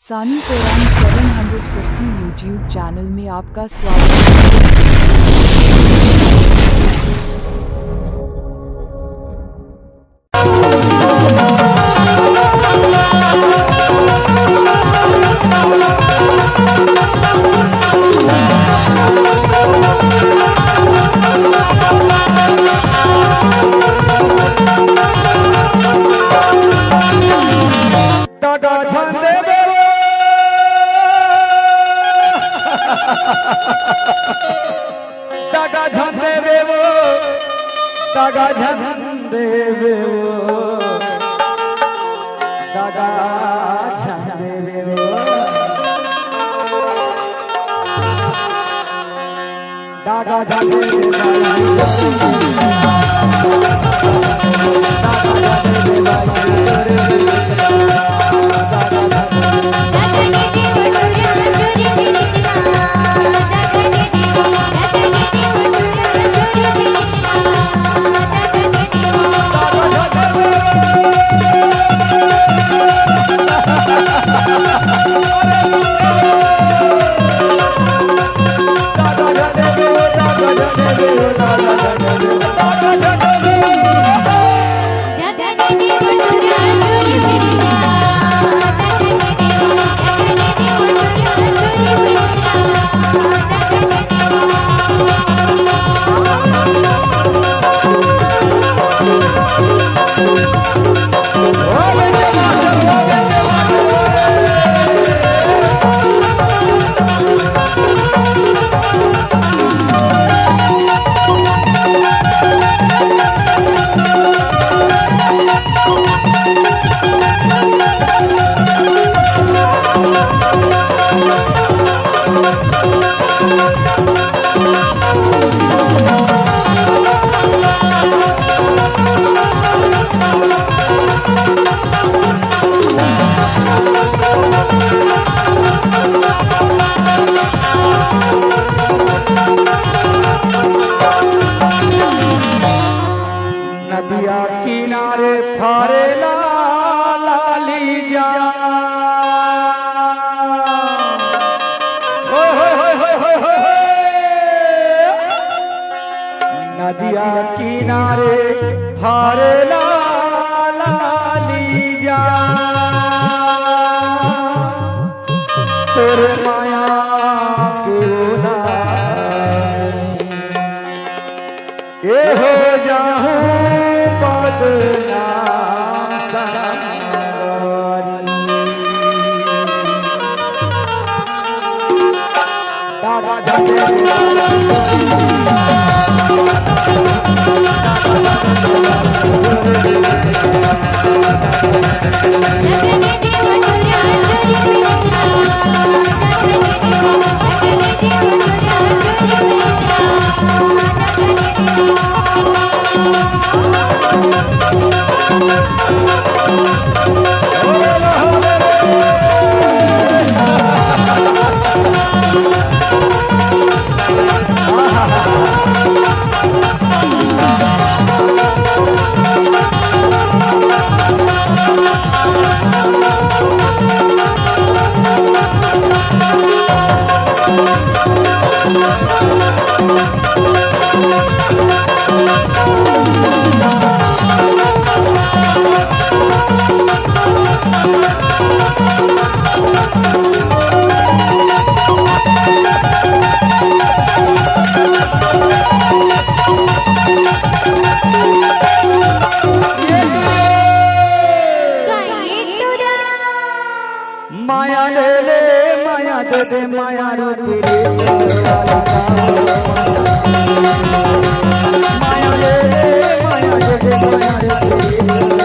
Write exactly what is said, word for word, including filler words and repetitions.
सानी पेरान seven hundred fifty YouTube channel में आपका स्वागत है। दगा झन देबे वो, दगा झन देबे वो, दगा झन देबे वो, दगा झन देबे वो। नदिया किनारे फरेला लाली जा। होय, होय, होय। नदिया किनारे फरेला लाली जा। तोर माया के ओला ए हो जाहूं बदनाम संगवारी। दादा झंडे माया ले ले, माया दे दे, माया रूपी रे। माया ले ले, माया दे दे, माया रूपी रे।